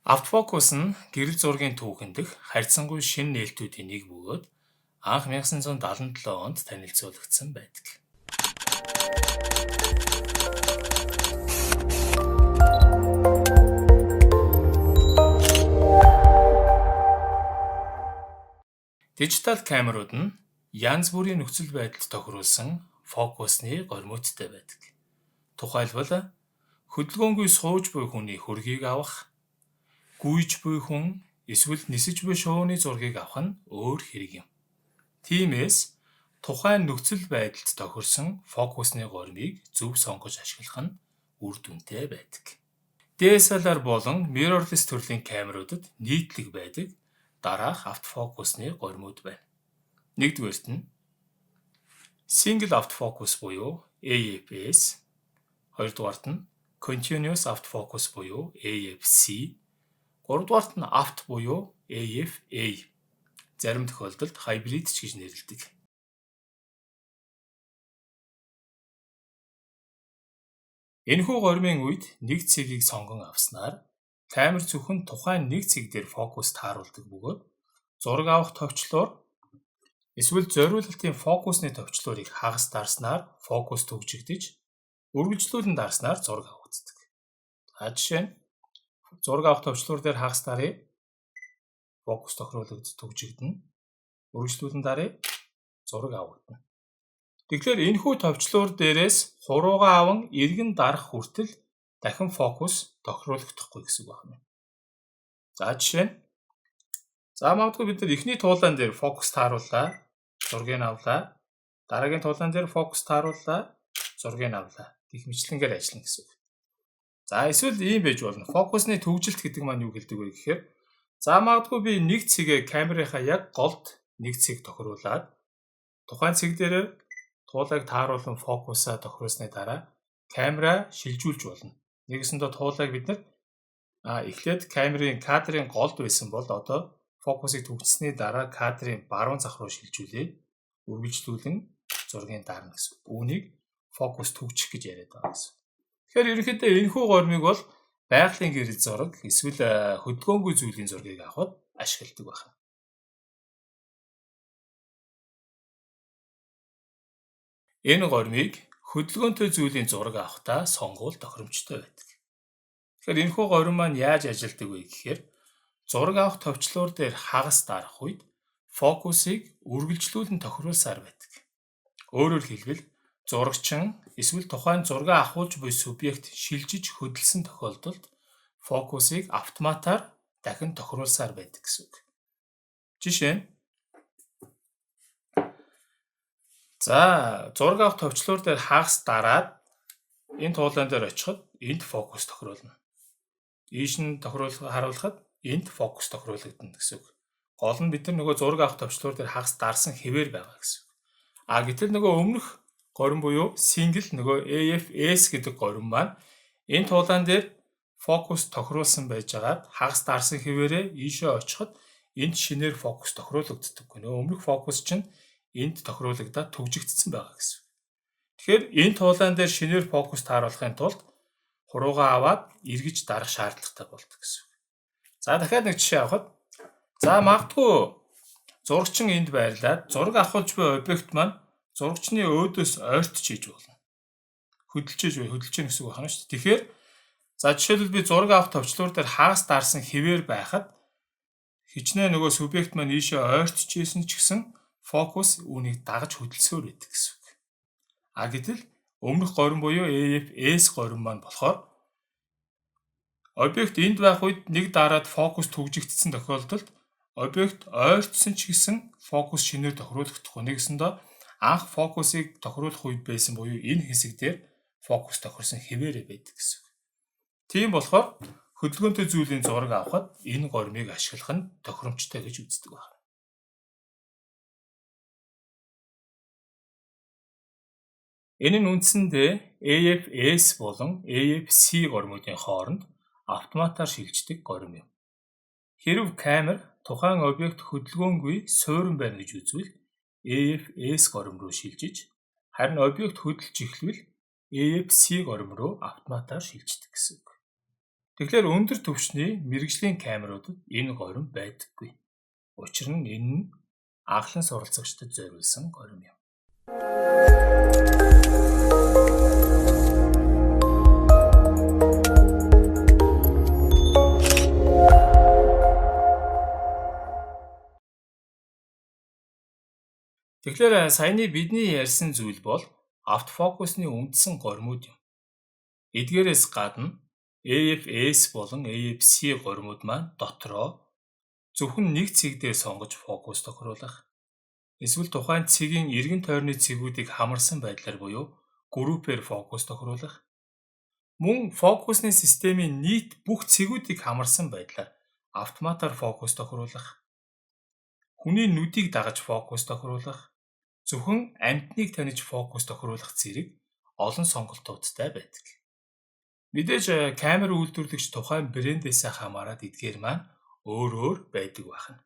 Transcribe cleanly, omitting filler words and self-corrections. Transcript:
Автофокус нь гэрэл зургийн түүхэн дэх харьцангуй шинэ нээлтүүдийн нэг бөгөөд анх 1977 онд танилцуулагдсан байдаг. Дижитал камерууд нь янз бүрийн нөхцөл байдалд тохируулсан фокусны гормиудтай байдаг. Тухайлбал, хөдөлгөөнгүй сууж буй хүний хөргийг авах, гүйж буй хүн эсвэл нисэж буй шувууны зургийг авах нь өөр хэрэг юм. Тиймээс тухайн нөхцөл байдалд тохирсон фокусны гормыг зөв сонгож ашиглах нь үр дүнтэй байдаг. DSLR болон mirrorless төрлийн камеруудад нийтлэг байдаг дараах автофокусны гормиуд байна. Нэгдүгээрт нь Single Autofocus буюу AFS, хоёрдугаарт нь Continuous Autofocus буюу AFC, гуравдугаарт нь Auto буюу AFA. Зарим тохиолдолд hybrid ч гэж нэрлэдэг. Энэхүү гормын үед нэг цэгийг сонгон авснаар камер зөвхөн тухайн нэг цэг дээр фокус тааруулдаг бөгөөд зураг авах товчлуур эсвэл зориулалтын фокусны товчлуурыг хагас дарснаар фокус түгжигдэж, үргэлжлүүлэн дарснаар зураг авагддаг. За, жишээ нь зураг авах товчлуур дээр хагас даръя. Фокус тохируулагдаж түгжигдэнэ. Үргэлжлүүлэн даръя. Зураг авагдана. Тэгэхээр энэхүү товчлуур дээрээс хуруугаа аван эргэн дарах хүртэл дахин фокус тохируулагдахгүй гэсэн үг байна. За, жишээ нь за магадгүй бид нар эхний туулаан дээр фокус таарууллаа, зургийг авлаа. Дараагийн туулаан дээр фокус таарууллаа, зургийг авлаа. Гэх мэтчилэнгээр ажиллана гэсэн үг. За, эсвэл ийм байж болно. Фокусны түгжилт гэдэг маань юу хэлдэг вэ гэхээр за магадгүй би нэг цэгээ камерынхаа яг голд нэг цэг тохируулаад тухайн цэг дээр туулайг тааруулан фокусаа тохируулсны дараа камера шилжүүлж болно. Нэгэсэндээ туулайг бид нар эхлээд камерын кадрын голд байсан бол одоо фокусыг түгжсэний дараа кадрын баруун зах руу шилжүүлээд үргэлжлүүлэн зургийг дарна гэсэн. Үүнийг фокус түгжих гэж яриад байгаа гэсэн. Тэгэхээр ерөнхийдөө энэхүү гормыг бол байгалийн гэрэл зураг эсвэл хөдөлгөөнгүй зүйлийн зургийг авахад ашигладаг байна. Энэ гормыг хөдөлгөөнтэй зүйлийн зураг авахдаа сонгуул тохиромжтой байдаг. Тэгэхээр энэхүү горим маань яаж ажилладаг вэ гэхээр зураг авах товчлуур дээр хагас дарах үед фокусыг үргэлжлүүлэн тохируулсаар байдаг. Өөрөөр хэлбэл зурагчин эсвэл тухайн зургаа авахулж буй субъект шилжиж хөдөлсөн тохиолдолд фокусыг автоматар дахин тохируулсаар байдаг гэсэн үг. Жишээ нь за зураг авах товчлуур дээр хагас дараад энэ туулаан дээр очиход энд фокус тохируулна. Ийш нь тохируулах харуулхад энд фокус тохируулагдана гэсэн үг. Гол нь бид нар нөгөө зураг авах товчлуур дээр хагас дарсан хэвээр байгаа гэсэн үг. А гэтэл нөгөө өмнөх горим буюу single нөгөө AFS гэдэг горим маань энэ туулаан дээр фокус тохируулсан байжгаад хагас дарсан хэвээрээ ийшээ очиход энд шинээр фокус тохируулагддаггүй. Нөгөө өмнөх фокус чинь энд тохируулагдаад түгжигдсэн байгаа гэсэн. Тэгэхээр энэ туулаан дээр шинээр фокус тааруулахын тулд хуруугаа аваад эргэж дарах шаардлагатай болдог гэсэн. За, дахиад нэг жишээ авахад за магадгүй зурагчин энд байрлаад зураг авахулж буй объект маань зурагчны өөдөөс ойртож хийж болно. Хөдөлж бай, хөдөлж гэнэ гэсэн үг байна шүү дээ. Тэгэхээр за жишээлбэл би зураг авах товчлуур дээр хагас дарсан хэвээр байхад хичнээн нөгөө субъект маань ийшээ ойртож ийсэн ч гэсэн фокус үүнийг дагаж хөдөлсөөр байдаг гэсэн үг. А гэтэл өмнөх горим буюу AFS горим маань болохоор объект энд байх үед нэг дараад фокус түгжигдсэн тохиолдолд объект ойртсон ч гэсэн фокус шинээр тохируулагдахгүй. Нэгэсэндээ анх фокусыг тохируулах үед байсан буюу энэ хэсэг дээр фокус тохирсон хэвээрээ байдаг гэсэн үг. Тийм болохоор хөдөлгөөнтэй зүйлийн зураг авахад энэ гормыг ашиглах нь тохиромжтой гэж үздэг байна. Энэ нь үндсэндээ AFS болон AFC гормуудын хооронд автоматар шилждэг горим юм. Хэрэв камер тухайн объект хөдөлгөөнгүй суурин байна гэж үзвэл AFS горим руу шилжиж, харин объект хөдөлж эхлвэл AFC горим руу автоматар шилждэг гэсэн үг. Тэгэхээр өндөр түвшний мэргэжлийн камеруудад энэ горим байдаггүй. Учир нь энэ нь анхлан суралцагчдад зориулсан горим юм. Тэгэхээр саяны бидний ярьсан зүйл бол автофокусны үндсэн горимууд юм. Эдгээрээс гадна AF-S болон AF-C горимууд маань дотроо зөвхөн нэг цэг дээр сонгож фокус тохируулах, эсвэл тухайн цэгийн эргэн тойрны цэгүүдийг хамарсан байдлаар буюу группээр фокус тохируулах, мөн фокусны системийн нийт бүх цэгүүдийг хамарсан байдлаар автоматар фокус тохируулах, хүний нүдийг дагаж фокус тохируулах, зөвхөн амьтныг таних фокус тохируулах зэрэг олон сонголтуудтай байдаг. Мэдээж камер үйлдвэрлэгч тухайн брэндээсээ хамаарат эдгээр маань өөр өөр байдаг байна.